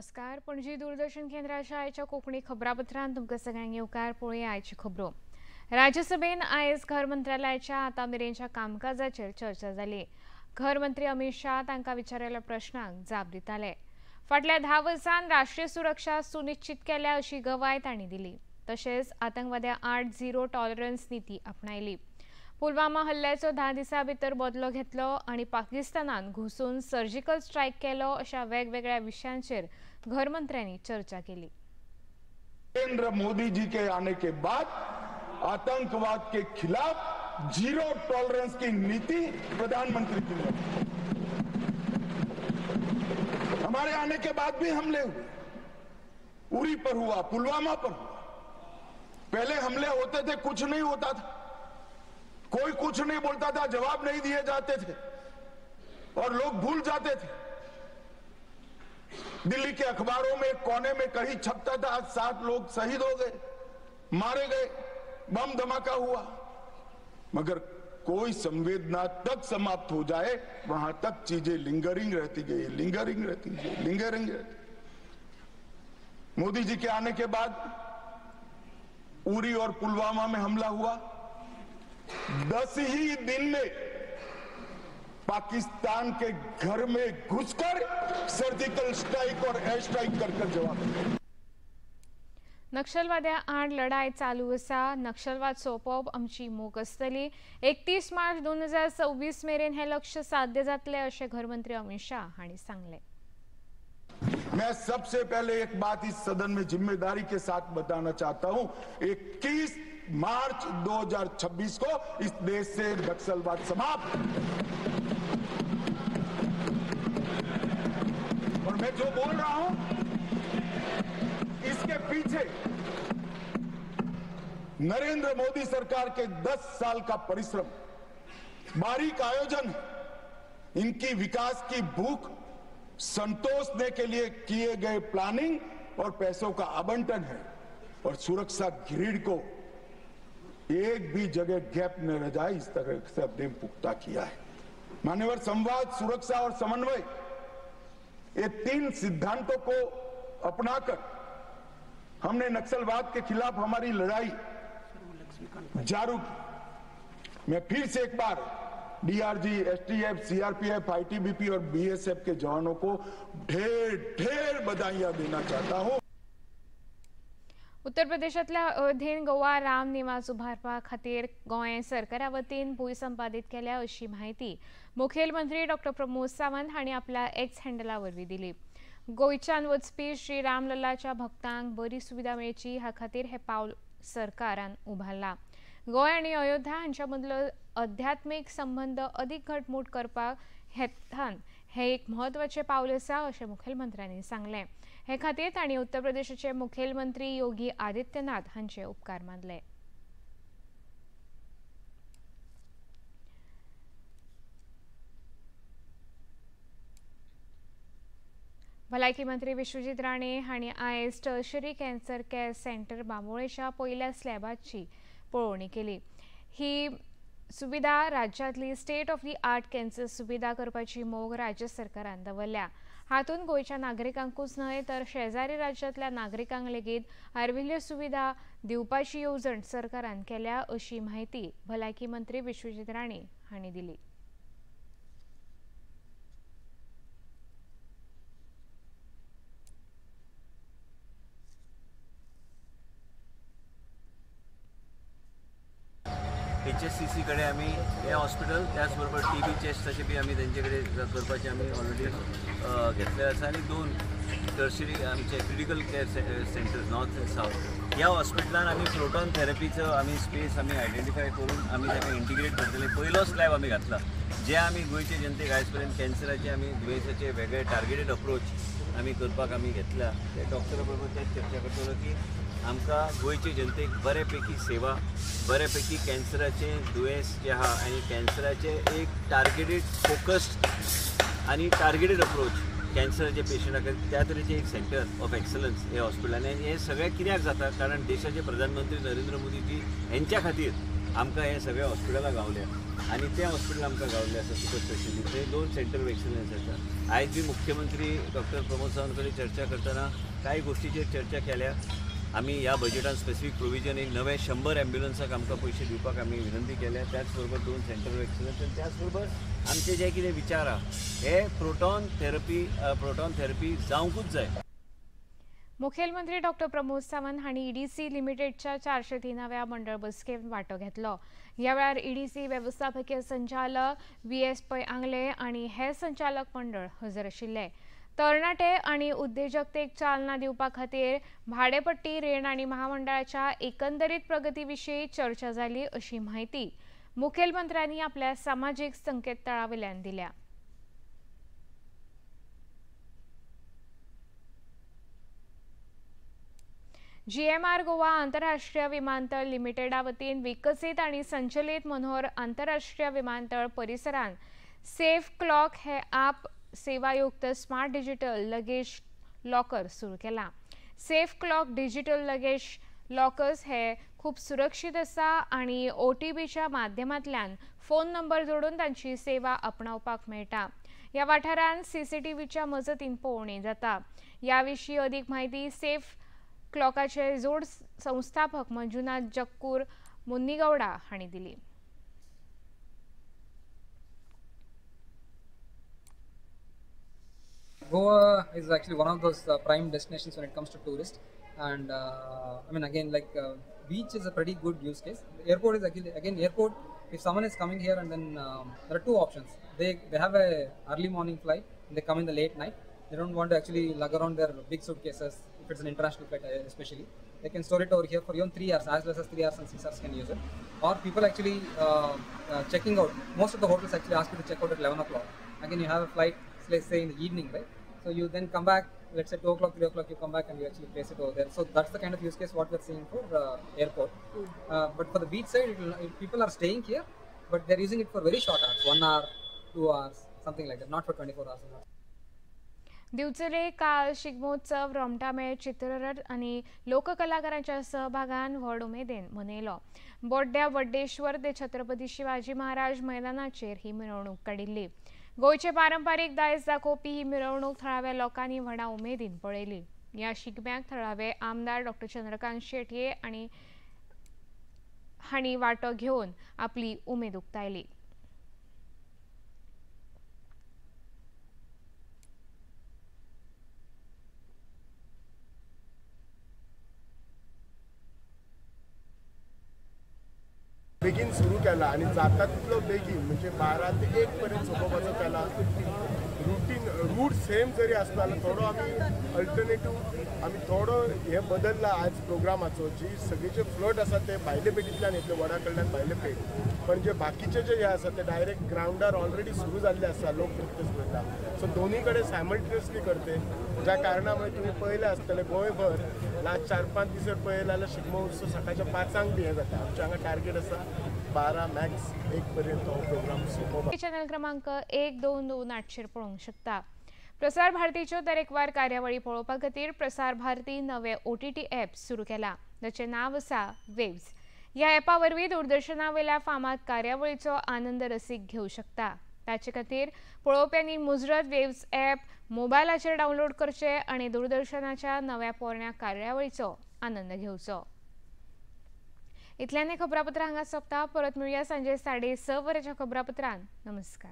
नमस्कार. पणजी दूरदर्शन केंद्राच्या आयच्या कोंकणी खबरापत्रांत तुमकां सगळ्यांक येवकार. पळोवया आयच्यो खबरो. राज्यसभेन आयज घर मंत्रालयाच्या आतां मेरेनच्या कामकाजाचेर चर्चा जाली. घर मंत्री अमित शाह तांकां विचारिल्ल्या प्रश्नांक जाप दिताले. फाटल्या 10 वर्सांत राष्ट्रीय सुरक्षा सुनिश्चित केल्या अशी गवाय तांणी दिली. तशेंच आतंकवाद्या आड झिरो टॉलरन्स नीती आपणायली. पुलवामा हल्ल्याचो 10 दिसां भितर बदलो घेतलो आनी पाकिस्तानान घुसून सर्जिकल स्ट्रायक केलो अशा वेगवेगळ्या विशयांचेर घरमंत्र्यांनी चर्चा केली. नरेंद्र मोदी जी के आने के बाद आतंकवाद के खिलाफ जीरो टॉलरेंस की नीति प्रधानमंत्री जी ने, हमारे आने के बाद भी हमले हुए, उरी पर हुआ, पुलवामा पर हुआ. पहले हमले होते थे, कुछ नहीं होता था, कोई कुछ नहीं बोलता था, जवाब नहीं दिए जाते थे और लोग भूल जाते थे. दिल्ली के अखबारों में कोने में कहीं छपता था आज 7 लोग शहीद हो गए, मारे गए, बम धमाका हुआ, मगर कोई संवेदना तक समाप्त हो जाए वहां तक चीजें लिंगरिंग रहती गई, लिंगरिंग रहती गई, लिंगरिंग रहती. मोदी जी के आने के बाद उरी और पुलवामा में हमला हुआ. 10 ही दिन में पाकिस्तान के घर में घुसकर सर्जिकल स्ट्राइक और एयर स्ट्राइक कर कर जवाब. नक्षलवाद्या आड लढाय चालू आसा. नक्षलवाद सोंपोवप आमची मोख आसतली. 31 मार्च 2026 मेरेन हे लक्ष्य साध्य जातले अशें घरमंत्री अमित शाह हांणी सांगलें. मैं सबसे पहले एक बात इस सदन में जिम्मेदारी के साथ बताना चाहता हूं, 21 मार्च 2026 को इस देश से नक्सलवाद समाप्त. और मैं जो बोल रहा हूं इसके पीछे नरेंद्र मोदी सरकार के 10 साल का परिश्रम, बारीक आयोजन, इनकी विकास की भूख संतोषने के लिए किए गए प्लानिंग और पैसों का आवंटन है. और सुरक्षा ग्रिड को एक भी जगह गैप न रह जाए इस तरह से अपने पुख्ता किया है. मान्यवर, संवाद, सुरक्षा और समन्वय, ये 3 सिद्धांतों को अपनाकर हमने नक्सलवाद के खिलाफ हमारी लड़ाई जारी की. मैं फिर से एक बार डीआरजी, एसटीएफ, सीआरपीएफ, आईटीबीपी और बीएसएफ के जवानों को ढेर ढेर बधाइयां देना चाहता हूं. उत्तर प्रदेशांतल्या अयोध्येन गोवा राम निवास उबारपा खातीर गोंय सरकारा वतीन भूंय संपादीत केल्या अशी म्हायती मुखेलमंत्री डॉक्टर प्रमोद सावंत हांणी आपल्या एक्स हँडला वरवीं दिली. गोंयच्यान वचपी श्री रामलल्लाच्या भक्तांक बरी सुविधा मेळची ह्या खातीर हें पावल सरकारान उबारलां. गोंय आनी अयोध्या हांच्या मदलो अध्यात्मीक संबंद अदीक घटमूट करपाक हेतान हें एक म्हत्वाचें पावल आसा अशें मुखेलमंत्र्यांनी सांगलें. हे खातीर तांणी उत्तर प्रदेशाचे मुखेलमंत्री योगी आदित्यनाथ हांचे उपकार मानले. भलायकी मंत्री विश्वजीत राणे हांणी आयज टर्शरी कॅन्सर केअर सेंटर बांबोळेच्या पयल्या स्लॅबाची पळोवणी केली. ही सुविधा राज्यांतली state of the art cancer सुविधा करपाची मोख राज्य सरकारान दवरल्या. हातूंत गोंयच्या नागरिकांकूच न्हय तर शेजारी राज्यांतल्या नागरिकांक लेगीत आर्विल्ल्यो सुविधा दिवपाची येवजण सरकारान केल्या अशी म्हायती भलायकी मंत्री विश्वजीत राणे हांणी दिली. HSCC कडे आमी हे हॉस्पिटल, त्याच बरोबर टी बी चेस्ट अशें बी आमी तेंचे कडेन करपाचें आमी ऑलरेडी घेतलें आसा. आनी 2 टर्शरी आमचे critical care centres north and south ह्या हॉस्पिटलान आमी प्रोटॉन थेरपीचो आमी स्पेस आमी आयडेंटिफाय करून आमी ताका इंटिग्रेट करतले. पयलो स्लॅब आमी घातला, जे आमी गोंयचे जनतेक आयज पर्यंत कॅन्सराचे आमी दुयेंसाचे वेगळे टार्गेटेड अप्रोच आमी करपाक आमी घेतला. ते डॉक्टरा बरोबर तेच चर्चा करतलो की आमकां गोंयचे जनतेक बरे पैकी सेवा, बरे पैकी कॅन्सराचे दुयेंस जे आहा आनी कॅन्सराचे एक टार्गेटेड फोकस्ड आनी टार्गेटेड अप्रोच कॅन्सराचे पेशंटा खातीर त्या तरेचें एक सेंटर ऑफ एक्सलन्स हे हॉस्पिटलान. आनी हें सगळें कित्याक जाता, कारण देशाचे प्रधानमंत्री नरेंद्र मोदीजी हेंच्या खातीर आमकां हे सगळे हॉस्पिटलां गावल्या आनी तें हॉस्पिटल आमकां गावल्लें आसा सुपर स्पेशलिटी. थंय 2 सेंटर ऑफ एक्सलन्स आसा. आयज बी मुख्यमंत्री डॉक्टर प्रमोद सावंत कडेन चर्चा करतना कांय गोश्टीचेर चर्चा केल्या. आमी ह्या बजेटान स्पेसिफीक प्रोविजन एक नवे 100 एम्ब्युलन्साक आमकां पयशे दिवपाक आमी विनंती केल्या. त्याच बरोबर 2 सेंटर ऑफ एक्सलन्स आनी त्याच बरोबर आमचे जे कितें विचार आहा हे प्रोटॉन थेरपी जावंकूच जाय. मुखेलमंत्री डॉक्टर प्रमोद सावंत हांणी ईडीसी लिमिटेडच्या 403व्या मंडळ बसकेंत वांटो घेतलो. ह्या वेळार ईडीसी वेवस्थापकीय संचालक व्ही.एस. पै आंगले आनी हेर संचालक मंडळ हजर आशिल्ले. तरणाटे आनी उद्देजकतेक चालना दिवपा खातीर भाडेपट्टी रीण आनी महामंडळाच्या एकंदरीत प्रगती विशीं चर्चा जाली अशी म्हायती मुखेलमंत्र्यांनी आपल्या सामाजीक संकेतथळा वयल्यान दिल्या. जीएमआर गोवा आंतरराष्ट्रीय विमानतळ लिमिटेडा वतीन विकसीत आणि संचलित मनोहर आंतरराष्ट्रीय विमानतळ परिसरात सेफ क्लॉक हे ॲप सेवायुक्त स्मार्ट डिजिटल लगेज लॉकर सुरू केला. Safe clock digital luggage lockers हे खूप सुरक्षित आसा आणि ओटीपीच्या माध्यमांतल्यान फोन नंबर जोडून तांची सेवा आपणावपाक मेळटा. ह्या वाठारांत सीसीटीव्हीच्या मजतीन पळोवणी जाता. ह्या विशीं अदीक म्हायती सेफ क्लॉकाचे जोड संस्थापक मंजुनाथ जक्कूर मुन्नीगौडा हांणी दिली. Goa is actually one of those prime destinations when it comes to tourists, and I mean again like beach is a pretty good use case. The airport is actually again airport. If someone is coming here and then there are two options. They have a early morning flight and they come in the late night. They don't want to actually lug around their big suitcases if it's an international flight especially. They can store it over here for even 3 hours, as less as 3 hours and 6 hours can use it. Or people actually checking out. Most of the hotels actually ask you to check out at 11 o'clock. Again, you have a flight, let's say in the evening, right? So you then come back, let's say 2 o'clock, 3 o'clock, you come back and you actually place it over there. So that's the kind of use case what we're seeing for airport. But for the beach side, people are staying here, but they're using it for very short hours, 1 hour, 2 hours, something like that, not for 24 hours. Divchale काल शिगमोत्सव रोमटामेळ चित्ररथ आनी लोककलाकारांच्या सहभागान व्हड उमेदीन मनयलो. बोड्ड्या वड्डेश्वर ते छत्रपती शिवाजी महाराज मैदानाचेर ही मिरवणूक काडिल्ली. गोंयचे पारंपारीक दायज दाखोवपी ही मिरवणूक थळाव्या लोकांनी व्हडा उमेदीन पळयली. ह्या शिगम्याक थळावे आमदार डॉक्टर चंद्रकांत शेटये आनी हांणी वांटो घेवन आपली उमेद उक्तायली. बेगीन सुरू केला आणि जाता तितलो बेगीन म्हणजे 12 ते 1 पर्यंत सोंपोवपाचो केला. रुटीन रूट सेम जरी आसलो जाल्यार थोडो आमी अल्टरनेटीव आमी थोडो हे बदलला आज प्रोग्रामाचो. जी सगळी जे फ्लट आसा ते भायले पेटींतल्यान येतले, वडा कडल्यान भायले पेट, पण जे बाकीचे जे हे आसा ते डायरेक्ट ग्रावंडार ऑलरेडी सुरू जाल्ले आसा, लोक प्रॅक्टीस करता. सो दोन्ही कडेन सायमल्टेनियसली करते, ज्या कारणामुळे तुमी पळयलें आसतलें गोंयभर लास्ट 4-5 दीस जर पळयलें जाल्यार शिगमो उत्सव सकाळच्या 5 बी हें जाता. आमच्या हांगा टार्गेट आसा 12 मॅक्स 1 पर्यंत हो प्रोग्राम सोंपोवपाक. चॅनल क्रमांक 1, 2, 2, 8 पळोवंक शकता. प्रसार भारतीच्यो दरेकवार कार्यावळी पळोवपा खातीर प्रसार भारती नवे OTT app सुरू केला, जाचें नांव आसा वेव्स. ह्या ॲपा वरवीं दूरदर्शना वयल्या फामाद कार्यावळीचो आनंद रसीक घेवं शकता. ताचे खातीर पळोवप्यांनी मुजरत वेव्स ॲप मोबायलाचेर डावनलोड करचें आनी दूरदर्शनाच्या नव्या पोरण्या कार्यावळीचो आनंद घेवचो. इतल्यान खबरापत्रां हांगा सोंपता. परत मेळुया सांजे 6:30 वरांच्या खबरापत्रान. नमस्कार.